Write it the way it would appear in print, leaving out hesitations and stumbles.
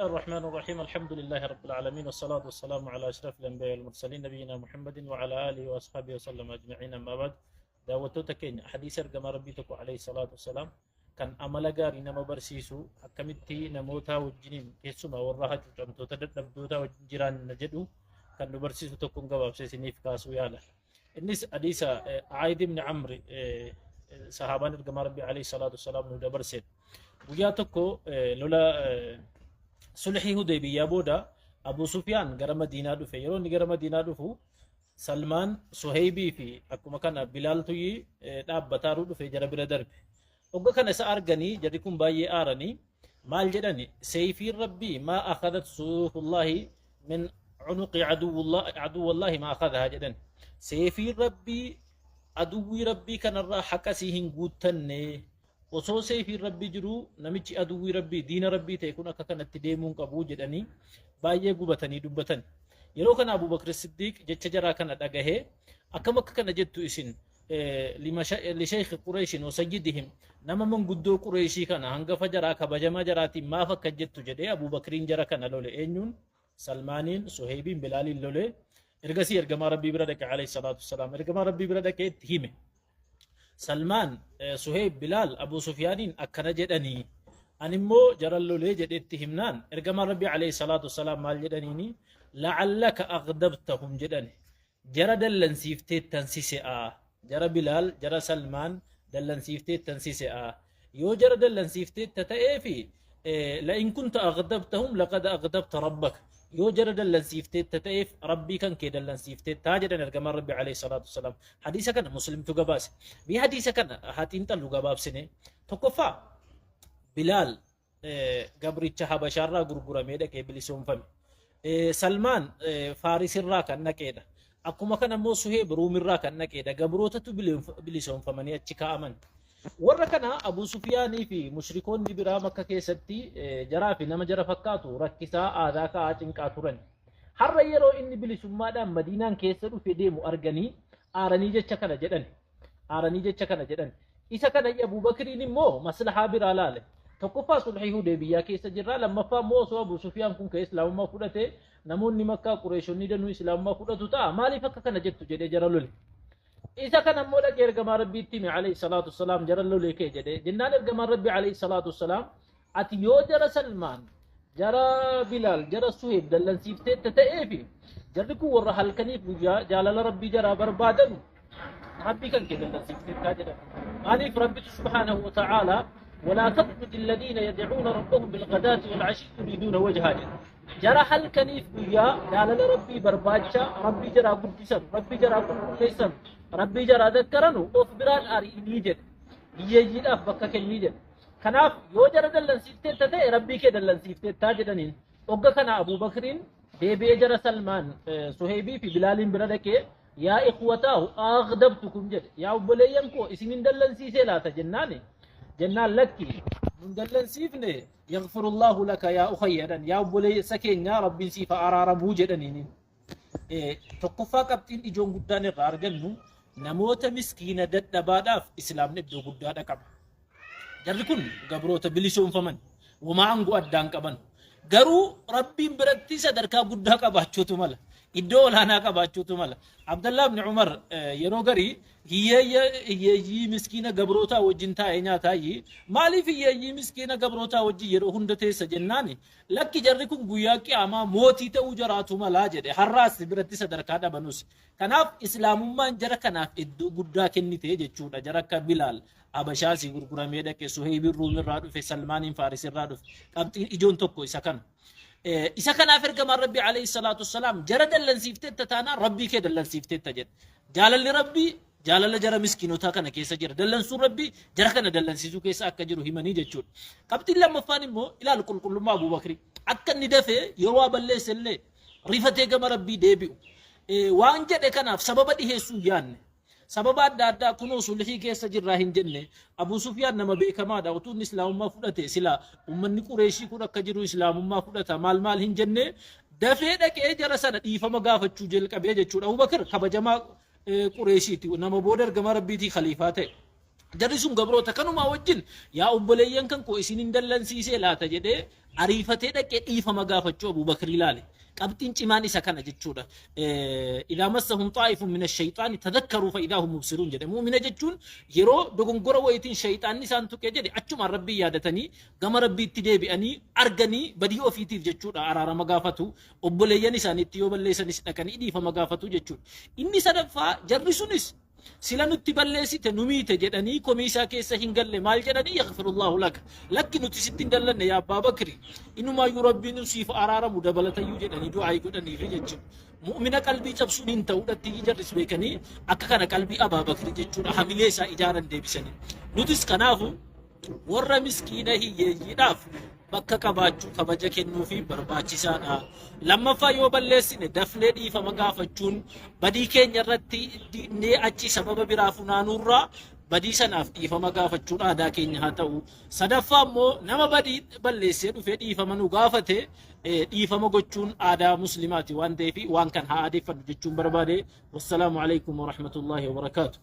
الرحمن الرحيم الحمد لله رب العالمين والصلاة والسلام على أشرف الأنبياء والمرسلين نبينا محمد وعلى آله وأصحابه وسلم أجمعين أما بعد. Daawwattoota keenya, hadiisa ergamaa rabbii tokko alayhi salaatu wassalaam kan amala gaarii nama barsiisu, akkamitti namoota wajjiniin, keessumaa warra hacuucamtoota dadhabdoota wajjin jiraanna jedhu kan nu barsiisu tokkoon gabaabsee isiniif kaasuu yaala. Innis hadiisa Aayid ibn Amri, sahaabaan ergamaa rabbii alayhi salaatu wassalaam nu dabarseedha. Guyyaa tokko lola sulhii Hudeybiyyaa booda Abu Sufyaan gara Madiinaa dhufe. Yeroo inni gara Madiinaa dhufu Salmaan, Suheybii fi akkuma kana Bilaal tuyyi dhaabbataaruu dhufe jara bira darbe. Ogga kana isa arganii jarri kun baay'ee aaranii maal jedhani? Seeyfiin rabbii maa akhadat suyuufullaahi min cunuqi aduwwallaahi maa akhadahaa jedhan. Seeyfiin rabbii aduwwii rabbii kanarraa haqa sii hin guuttanne. Osoo seeyfiin rabbii jiruu namichi aduwwii rabbii, diina rabbii ta'e kun akka kanatti deemuu hin qabu jedhanii baay'ee gubatanii dubbatan. Yeroo kana Abubakr Siddiiq jecha jaraa kana dhagahee, akkam akka kana jettu isin lisheekhi Qureeshin wa sayyidihim, nama manguddoo Qureeshii kana, hangafa jaraa, kabajamaa jaraatiin maaf akka jettu jedhee Abubakriin jara kana lole. Eenyuun? Salmaaniin, Suheybiin, Bilaaliin lole. Ergasii ergamaa rabbii bira dhaqe alayhi salaatu wassalaam. Ergamaa rabbii bira dhaqee itti hime. Salmaan, Suheyb, Bilaal, Abuu Sufyaaniin akkana jedhanii, ani immoo jaran lolee jedhee itti himnaan ergamaan rabbii alayhi salaatu wassalaam maal jedhaniini? La'allaka aghdabtahum jedhani. Jara dallansiifteettan si se'a. Jara Bilaal, jara Salmaan dallansiifteettan si se'a. Yoo jara dallansiifteetta ta'eefi, la'in kunta aghdabtahum laqad aghdabta rabbaka. Yoo jara dallansiifteetta ta'eef rabbii kan kee dallansiifteettaa jedhan ergamaan rabbi alayhi salaatu wassalaam. Hadiisa kana Muslimtu gabaase. Mee hadiisa kana haa xiinxallu gabaabsine. Tokkoffaa, Bilaal gabricha Habashaarraa gurguramee dhaqee bilisoomfame. Salmaan Faarisirraa kan dhaqeedha. Akkuma kana immoo Suheeb Ruumirraa kan dhaqeedha. Gabrootatu bilisoomfamanii achi kaa'aman. Warra kana Abuu Sufiyaanii fi mushrikoonni biraa Makka keessatti jaraa fi nama jara fakkaatu rakkisaa, aadaa kaa'aa, cinqaa turan. Har'a yeroo inni bilisummaadhaan Madiinaan keessa dhufe deemu arganii aaranii jecha kana jedhan. Aaranii jecha kana jedhan. Isa kana Abuu Bakriin immoo maslahaa biraa laale. Tokkoffaa, sulhii Hudeybiyyaa keessa jirra. Lammaffaa immoo osoo Abuu Sufiyaan kun ka'ee Islaamummaa fudhate namoonni Makkaa, Qureeshonni danuu Islaamummaa fudhatu ta'a. Maaliif akka kana jettu jedhee jara lole. Isa kana immoo dhaqee ergamaa Rabbiitti hime alayhi salaatu wassalaam, jara lolee kee jedhee. Jennaan ergamaan Rabbi alayhi salaatu wassalaam, ati yoo jara Salmaan, jara Bilaal, jara Suheeb dallansiifteetta ta'eefi, jarri kun warra halkaniif guyyaa jaalala Rabbii jaraa barbaadanu, Rabbii kan kee dallansiifteettaa jedhan. Maaliif? Rabbitu subhaanahu wa ta'aalaa walaa taxrud alladhiina yad'uuna rabbahum bilghadaati wal'ashii yuriiduuna wajhaa jedha. Jara halkaniif guyyaa jaalala Rabbii barbaacha Rabbii jaraa guddisan, Rabbii jaraa qulqulleessan, Rabbii jaraa dakkaranu of biraan ari'inii jedhe. Hiyyeeyyiidhaaf bakka kennii jedhe. Kanaaf yoo jara dallansiifteetta ta'e Rabbii kee dallansiifteettaa jedhaniin. Ogga kana Abuubakriin deebi'ee jara Salmaan, Suheebii fi Bilaaliin bira dhaqee, yaa ikhwataahu aghdabtukum jedhe. Yaa obboleeyyan koo, isinin dallansiisee laata jennaani. Jennaan lakki, nun dallansiifne, yaghfirullaahu laka yaa ukhayya jedhan. Yaa obboleessa keenya, Rabbiin siif haa araaramuu jedhaniini. Tokkoffaa, qabxiin ijoon guddaan irraa argannu namoota miskiina dadhabaadhaaf Islaamni iddoo guddaadha qaba. Jarri kun gabroota bilisoomfaman, womaa aangoo addaan qaban. Garuu Rabbiin biratti sadarkaa guddaa qabaachuutu mala. Iddoo olaanaa qabaachuutu mala. Abdallaa ibn Umar yeroo garii hiyyeeyyii miskiina gabrootaa wajjin taa'ee nyaataayyi. Maaliif hiyyeeyyii miskiina gabrootaa wajjin yeroo hunda teessa jennaani, lakki, jarri kun guyyaa qiyaamaa mootii ta'uu jaraatu malaa jedhe, har'aas biratti sadarkaa dhabanus. Kanaaf Islaamummaan jara kanaaf iddoo guddaa kennite jechuudha. Jara akka Bilaal Habashaasii gurguramee dhaqe, Suheebiin Ruumirraa dhufe, Salmaaniin Faarisirraa dhufe. Qabxiin ijoon tokko isa kana. Isa kanaaf ergamaan Rabbii alayhi salaatu wassalaam jara dallansiifteetta taanaan Rabbii kee dallansiifteetta jedhe. Jaalalli Rabbii jaalala jara miskiinotaa kana keessa jira. Dallansuun Rabbii jara kana dallansiisuu keessa akka jiru himanii jechuudha. Qabxiin lammaffaan immoo ilaali qulqullummaa Abuubakrii. Akka inni dafee yeroo waa balleesse illee rifatee gama Rabbii deebi'u. Waan jedhe kanaaf sababa dhiheessuu hin yaadne. Sababa adda addaa kunoo sulhii keessa jirraa hin jenne. Abuu Sufyaan nama beekamaadha. Utuu inni Islaamummaa fudhate sila uummanni Qureeshii kun akka jiru Islaamummaa fudhata maal maal hin jenne. Dafee dhaqee jara sana dhiifama gaafachuu jalqabee jechuudha. Abubakar kabajamaa Qureeshiiti. Nama booda ergamaa Rabbiitii khaliifaa ta'e. Jarri sun gabroota kanumaa wajjin yaa obboleeyyan kan koo isin hin dallansiisee laata jedhee ariifatee dhaqee dhiifama gaafachuu Abuu Bakrii ilaale. Qabxiin cimaan isa kana jechuudha. Idaa massahum xaa'ifun mina shayxaani tadakkaruu fa'idaa hum mubsiruun jedhe. Mu'mina jechuun yeroo dogongora wayitiin shayxaanni isaan tuqee jedhe achumaan Rabbii yaadatanii gama Rabbiitti deebi'anii arganii badii ofiitiif jechuudha araarama gaafatu. Obboleeyyan isaaniitti yoo balleessanis dhaqanii dhiifama gaafatu jechuudha. Inni sadaffaa jarri sunis Sila nutti balleessite nu miite jedhanii komii isaa keessa hin galle maal jedhanii yaghfirullaahu laka lakki nuti sitti hin dallanne yaa Abbaa Bakri inumaayyuu Rabbiin siif araaramu dabalatayyuu jedhanii du'aayii godhaniifi jechuudha. Mu'mina qalbii cabsuun hin ta'uudhatti jarris beekanii akka kana qalbii Abaa Bakri jechuudha hamilee isaa ijaaran deebisanii. Nutis kanaafu warra miskiina hiyyeeyyiidhaaf bakka qabaachuu kabaja kennuufi barbaachisaadha. Lammaffaa yoo balleessine dafnee dhiifama gaafachuun badii keenya irratti dinnee achi sababa biraa funaanuurraa badii sanaaf dhiifama gaafachuun aadaa keenya haa ta'u. Sadaffaa immoo nama badii balleessee dhufee dhiifama nu gaafate dhiifama gochuun aadaa muslimaati waan ta'eef waan kan haa aadeeffannu jechuun barbaade. Wassalaamu alaikum warahmatullaahi wabarakaatu.